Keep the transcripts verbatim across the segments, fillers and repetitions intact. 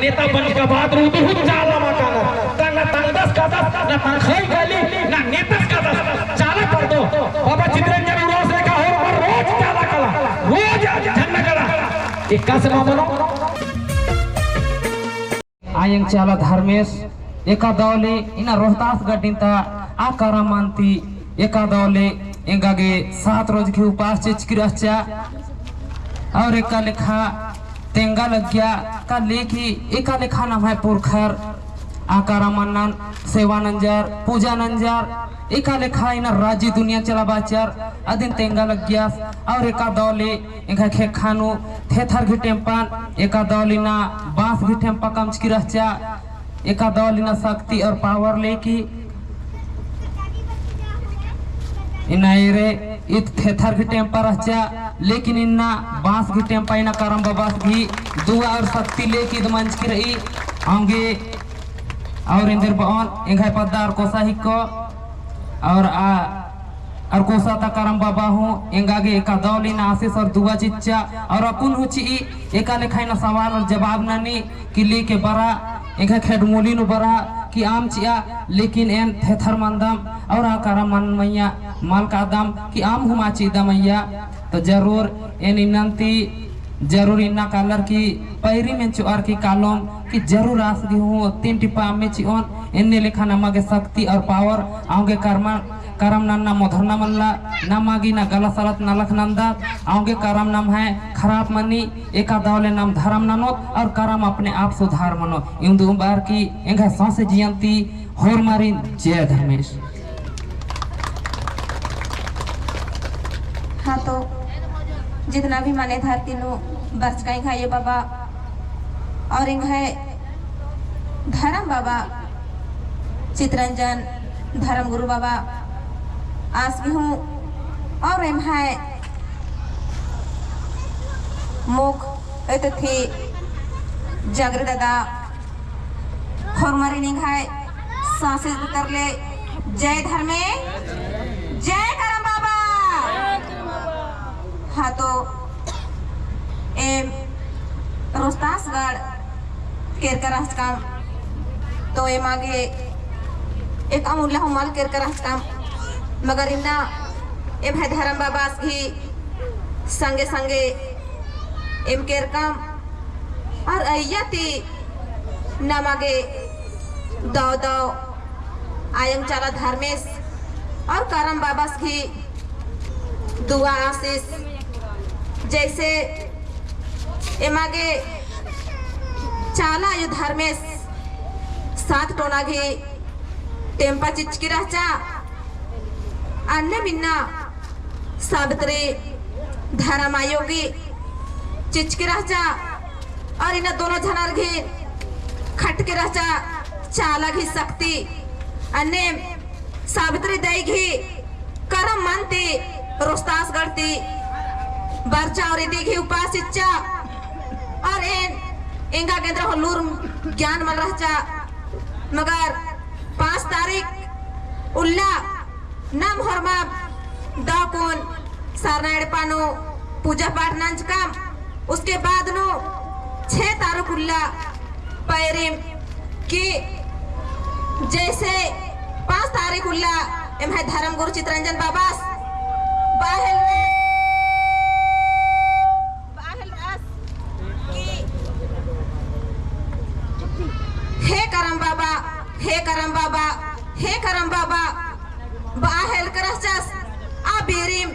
नेता बंचका बाद रअदन हूँ चाला मल कानर। ता ना तंगदस कादस, ना तंगखई काली, ना नेतस कादस। चाला परदो। बाबा चितरंजन उराँवस लेखा होरमर रोज चाला काला, रोज झंडा गड़ा। एकासे मल मनो। आयंग चाला धर्मेस एका दव ले इन्ना रोहतास गढ़ ता आ करम मन्ती एका दव ले एंगा गे सात रोज गही उपास चिचकी रहचा। और एका लेखा तेंगा लग्गिया का लेखी एका लेखा नम्है पुरखर आ करम मन्नन सेवा नंजर, पूजा नंजर, एका लेखा इन्ना राजी दुनिया चलाबाचर, अदिन तेंगा लग्गियस। और एका दव ले एंग्है ख़ेक्खा नू थेथर गही टेम्पन, एका दव ले इन्ना बाँस गही टेम्पा कमचकी रहचा, एका दव ले इन्ना शक्ति और power लेकी इन्ना एरे ईद थेथर गही टेम्पा रहचा, लेकिन इन्ना बाँस गही टेम्पा इन्ना करम बाबस गही दुआ और शक्ति लेकी ईद मंजकी रई। औंगे और एन्देर बओन एंग्है पद्दा अरकोसा हिको और आ अरकोसा ता करम बाबा हूँ एंगा गे एका दव ले इन्ना आशीष और दुआ चिच्चा और अक्कुन हूँ चिई एका लेखा इन्ना सवाल और जवाब ननी कि लेके बरा एंग्है खेड्ड मूली नू बरा कि अम्म चिआ, लेकिन एन थेथर मन्दम और आ करम मन्न मइय्याँ मल कादम कि अम्म हूँ मल चिदम अइय्या। तो जरूर एन इन्नन्ती जरूर इन्ना कालर की पैरी मेंचोअर की कालोम कि जरूर आस गही हूँ तीन टिप्पा अम्म चिओन। एन्ने लेखा नमा गे शक्ति और power औंगे करम, करम नन्ना मोधरना मल्ला, नमा गे इन्ना गलत सलत नलख नन्दत, औंगे करम नम्है खराब मनी, एका दव ले नाम धरम ननोत और करम अपने आप सुधार मनो। इवंदु उम्बर की एंग्है सौंसे जियन्ती होरमारिन जय धर्मेस। हाँ, तो जितना भी माने धरती नू बरचका एंग्है आयो बाबा और एंग्है धरम बाबा चितरंजन धरम गुरु बाबा आस गही हूँ और एम्है मुख अतिथि जगरी दादा होरमारिन एंग्है सांसेस भितर ले जय धर्मे, जय करम बाबा। हाँ, तो एम रोहतासगढ़ केरका रहचकम, तो एमा गे एकअम उल्ला हूँ मल केरका रहचकम, मगर इन्ना एम्है धरम बाबास गही संगे संगे एम केरकम और अइय्या ती नमा गे दव दव आयंग चाला धर्मेस और करम बाबास गही दुआ आशीष जैसे एमा गे चाला आयो धर्मेस सात टोना गही टेम्पा चिचकी रहचा। अन्नेम इन्ना सावित्री धरम आयो गही चिचकी रहचा और इन्ना दोनों झनर गही खटकी रहचा चाला गही शक्ति। अन्नेम सावित्री दई गही करम मन्ती रोहतासगढ़ ती बरचा और इदी गही उपास चिच्चा और एन एंगा गे एन्दरा हूँ लूर ज्ञान मल रहचा। मगर पाँच तारीख उल्ला नाम होरमर दव कुन सरना एड़पा नू पूजा पाठ नंजकम। उसके बाद नू छह तारीख उल्ला पैरिम कि जैसे पाँच तारीख उल्ला एम्है धर्म गुरु चितरंजन बाबास बाहेल बाहेल रअस कि हे करम बाबा, हे करम बाबा, हे करम बाबा, बाहेल करचस आ बीरिम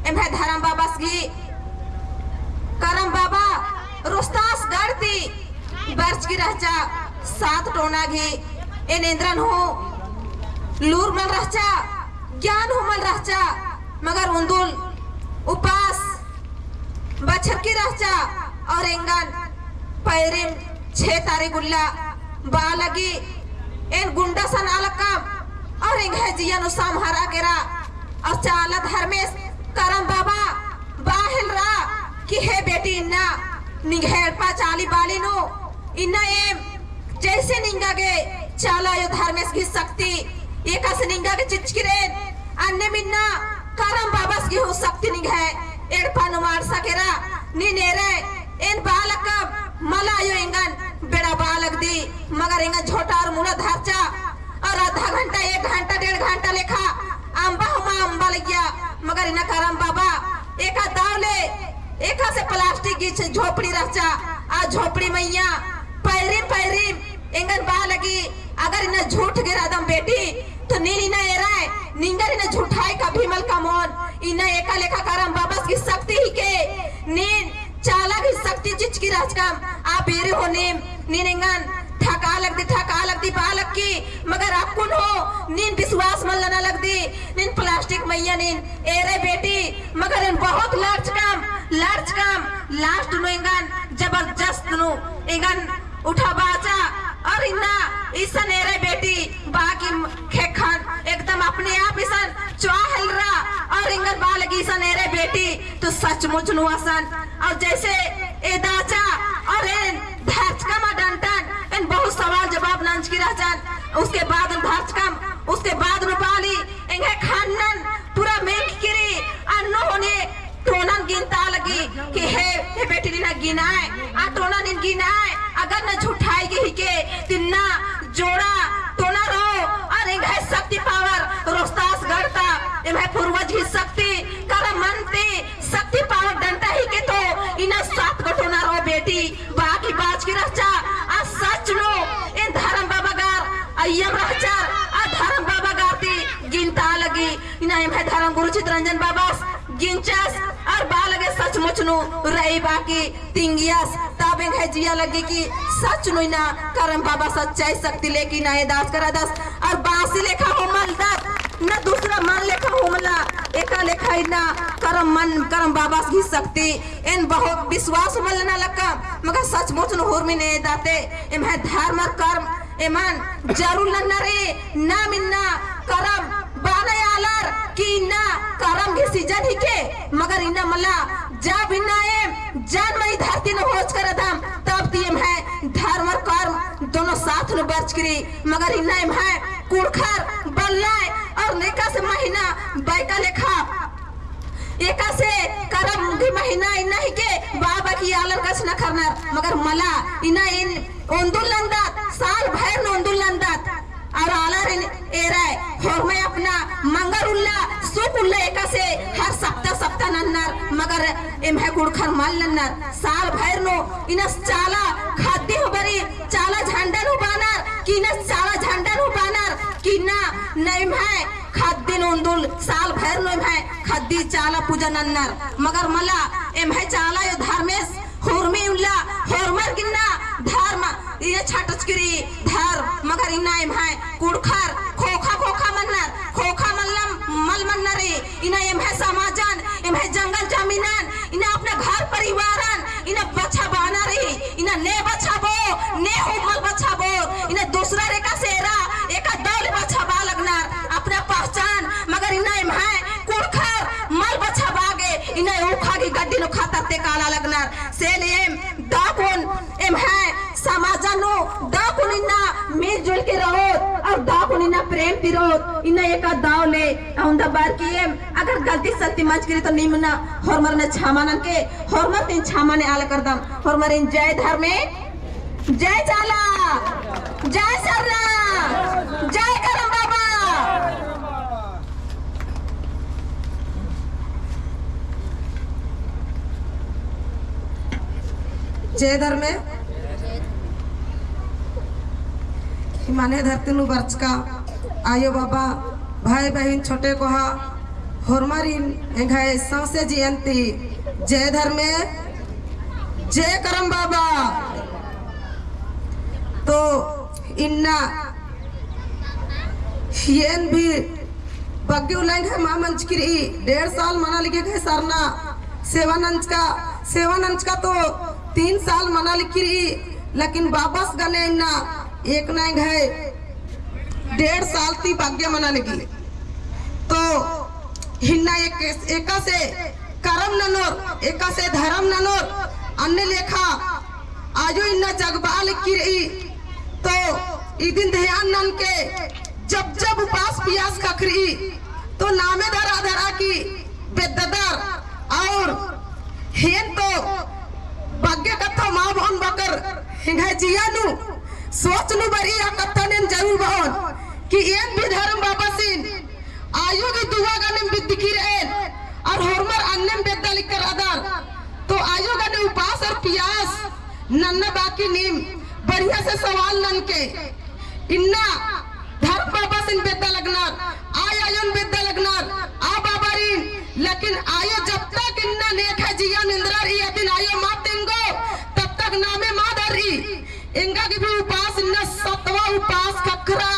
एम्है धरम बाबास गही। करम बाबा रोहतासगढ़ ती बरचकी रहचा सात टोना गही। एन एन्दरन हूँ लूर मल रहचा, ज्ञान हूँ मल रहचा, मगर उन्दुल उपास बछरकी रहचा और एंगन पैरिम छह तारीख उल्ला बआ लगी। एन गुंडा सन आलकम और एंग्है जिया नू सम्हरा केरा और चाला धर्मेस करम बाबा बाहेल रआ कि हे बेटी इन्ना निंग्है एड़पा चाली बाली नू इन्ना एम जैसे निंगा गे चाला आयो धर्मेस गही शक्ति एकासे निंगा गे चिचकी रएन, अन्नेम इन्ना करम बाबास गही हूँ शक्ति निंग्है एड़पा नू मल अंड़सा केरा। नीन एरे एन बआ लकम मला आयो एंगन बेड़ा मगर एंगन झोटा और मुड़ा धरचा, और आधा घंटा, एक घंटा, डेढ़ घंटा लेखा अम्बा हुमा अम्बा लगिया, मगर इन्ना करम बाबा एका दव ले एकासे plastic गही झोपड़ी रहचा, आ झोपड़ी मइय्याँ पैरिम पैरिम एंगन बआ लगी, अगर इन्ना झूठ गे रअदम बेटी, तो नीन इन्ना एराय, निंगन इन्ना झूठाई कभी मल कमोन, इन्ना एका लेखा करम बाबस गही शक्ति हिके, नीन चाला गही शक्ति चिचकी रहचकम, आ बेरी हो नीम, नीन एंगन ठका लगदी, ठका लगदी बआ लगी, मगर अक्कुन हो, नीन विश्वास मल नना लगदी, नीन plastic मइय्याँ नीन एरे बेटी, मगर एन बहुत लड़चकम, लड़चकम, last नू एंगन जबरदस्त नू एंगन उठाबाचा, और इन्ना इसन एरे बेटी, बाकी खेखन एकदम अपने आप इसन चुआ हेलरा, और एंगन बआ लगी इसन एरे बेटी, तो सचमुच नू असन, और जैसे एदाचा, और एन धरचकम आ डंटन, एन बहुत सवाल जवाब नंजकी रहचन, उसके बाद धरचकम, उसके बाद नू बाली, एंग्है ख़न्नन पूरा मेंग किरी, अन्नु होने टोनन गिनता लगी कि हे, हे बेटी निन्ना गिनाय, आ टोनन नीन गिनाय, अगर न झूठाई गे हिके, तिन्ना जोड़ा टोना रओ, और एंग्है शक्ति power रोहतासगढ़ ता, एम्है पूर्वज गही शक्ति, करम मन ती, शक्ति power डंटा हिके तो, इन्ना सात गो टोना रओ बेटी, बाकी बाचकी रहचा, आ सच नू, एन धरम बाबा गार, अइय्यम रहचर, आ धरम बाबा गार ती गिनता लगी, इन्ना एम्है धरम गुरु चितरंजन बाबस गिनचस, और बआ लगे सचमुच नू रई बाकी तिंगियस, तब एंग्है जिया लगी कि सच नू इन्ना करम बाबा सच्चाई शक्ति लेके इन्ना एदास करदस, और बासी लेखा हूँ मलदत, न दूसरा मन लेखा हूँ मला, एका लेखा इन्ना करम मन, करम बाबस गही शक्ति, एन बहुत विश्वास मल नना लक्कम, मगर सचमुच नू हुरमी ने दाते, एम्है धर्म और करम, एमन जरूर नन्ना रे, नाम इन्ना करम बाना आलर कि इन्ना करम गही season हिके, मगर इन्ना मला जब इन्ना एम जन्म ई धरती नू होचकर रअदम, तब ती एम्है धर्म और करम दोनों साथ नू बरचकी रई, मगर इन्ना एम्है कुँड़ुख़र बल्लाय और एकासे महीना बैका लेखा एकासे करम गही महीना इन्ना हिके बाबा की आलर कछनखरनर, मगर मला इन्ना एन ओन्दुल नन्दत, साल भर नू ओन्दुल नन्दत, और आलर एन एराय, होरमय अपना मंगर उल्ला, सुक उल्ला एकासे हर सप्ताह सप्ताह नन्नर, मगर एम्है कुँड़ुख़र मल नन्नर, साल भर नू इन्ना चाला खद्दी हूँ बरी, चाला झंडा नू बानर, कि इन्ना चाला झंडा नू बानर, कि इन्ना न एम्है खद्दी नू ओन्दुल साल भर नू एम्है खद्दी चाला पूजा नन्नर। मगर मला एम्है चाला अयो धर्मेस हुरमी उल्ला होरमर गे इन्ना धर्म इन्ना छटचकी रई धर्म। मगर इन्ना एम्है कुँड़ुख़र ख़ोख़ा ख़ोख़ा मन्नर, ख़ोख़ा मल्लम मल मन्नर रई। इन्ना एम्है समाजन, एम्है जंगल जमीनन, इन्ना अपना घर परिवारन, इन्ना बछाबअना रई, इन्ना ने बछाबओ, ने हूँ मल बछाबओ, इन्ना दूसरा रे एकासे एरा, एका दव ले बछाबआ लगनर, अपना पहचान, मगर इन्ना एम्है कुँड़ुख़र मल बछाबआ गे, इन्ना ऊख़ा गही गड्डी नू ख़तरते काला लगनर, से ले एम दव कुन एम्है समाजन नू दव कुन इन्ना मिलजुल के रओत और दव कुन इन्ना प्रेम ती रओत, इन्ना एका दव ले औंदा बरकी एम अगर गलती सलती मंजकी रई तो नीम इन्ना होरमर ने छमा ननके, होरमर ती छमा नेआ लगदम, होरमरिन जय धर्मे, जय चाला, जय सरना, जय करम बाबा। जय धर्मे। माने धरती नू बरचका आयो बाबा, भाई बहिन, छोटे कोहा, होरमारिन एंग्है सौंसे जियन ती जय धर्मे, जय करम बाबा। तो इन्ना एन भी बग्गे उल्ला एंग्है मा मंजकी रई, डेढ़ साल मना लगी एंग्है सरना सेवा नंजका, सेवा नंजका तो तीन साल मना लगी रई, लेकिन बाबस गने इन्ना एकना एंग्है डेढ़ साल ती बग्गे मना लगी। तो हिन्ना एक, एकासे करम ननोर, एकासे धरम ननोर, अन्ने लेखा आयो इन्ना जगबआ लगी रई। तो इदिन ध्यान ननके जब जब उपास पियास ख़क्खरई, तो नामे धरा धरा की बेद्ददर और हेन तो बग्गे कत्था मा बओन बअकर एंग्है जिया नू सोच नू बरई आ कत्थन एन जरूर बओन कि एन भी धरम बाबासिन आयो गे दुआ गनेम बिद्दकी रएन और होरमर अन्नेम बेद्दा लिक्कर रअदर। तो आयो गने उपास और पियास नन्ना बाकी नीम बढ़िया से सवाल ननके। इन्ना धरम बाबासिन बेद्दा लगनर, आ आयोन बेद्दा लगनर, आ बाबारिन, लेकिन आयो जब तक इन्ना नेखा जिया निंद्रर ई अदिन आयो मा तेंगो, तब तक नामे मा धरई। एंगा गे भी उपास इन्ना सतवा उपास ख़क्खरा।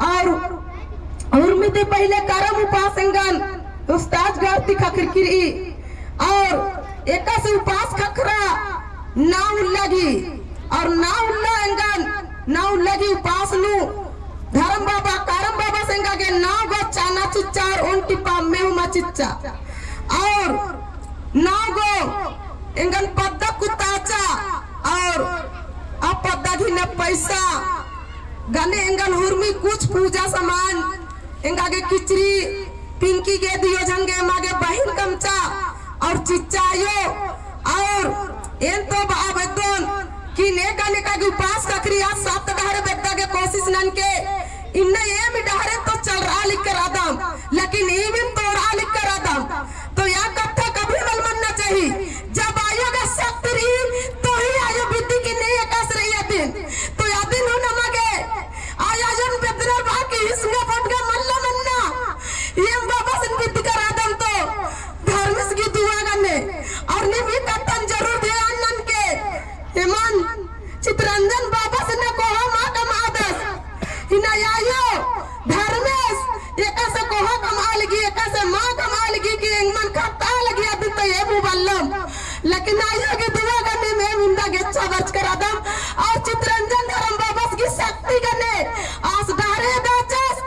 और उर्मी ती पहिले करम उपास एंगन उस्ताद गढ़ ती ख़क्खरकी रई। और एकासे उपास ख़क्खरा नौ उल्ला गे, और नौ उल्ला एंगन नौ उल्ला गे उपास नू धरम बाबा, करम बाबास एंगा गे नौ गो चाना चिच्चा और ओन टिपा मेहुमा चिच्चा। और नौ गो एंगन पद्दा कुताचा और आ पद्दा घिने पैसा गने एंगन हुरमी कुछ पूजा सामान एंगा गे किचरी पिंकी गे दियो झन गे एमा गे बहिन कमचा और चिच्चा आयो। और एन तो बआ बेद्दोन कि नेका नेका गे उपास ख़क्खरी आ सत डहरे बेद्दा गे कोशिश ननके। इन्ना एम डहरे तो चलरआ लिक्कर रअदम, लेकिन एम एम तोड़आ लिक्कर रअदम। तो या कत्था कभी मल मन्ना चाही। जब आयो गे शक्ति रई, तो ही आयो बिद्दी कि नहीं एकासे रई अदिन। तो अदिन हूँ नमा गे आयो जन बेद्दनर बआ कि इसने फटका मल्ला मन्ना। एम बाबासिन बिद्दकर रअदम तो धर्मेस गे दुआ गने। और नीम ई कत्थन जरूर ध्यान ननके। एमन चितरंजन बाबासिन कोहा मा कमआदस। इन्ना आयो धर्मेस एकासे कोहा कमआ लगी, एकासे मा कमआ लगी कि एंगमन खतआ लगी अदिन तो एम हूँ बल्लम। लेकिन आयो गे दुआ गने एम इवंदा गेच्छा बरचकर रअदम। और चितरंजन धरम बाबास गे शक्ति गने आस डहरे बाचस।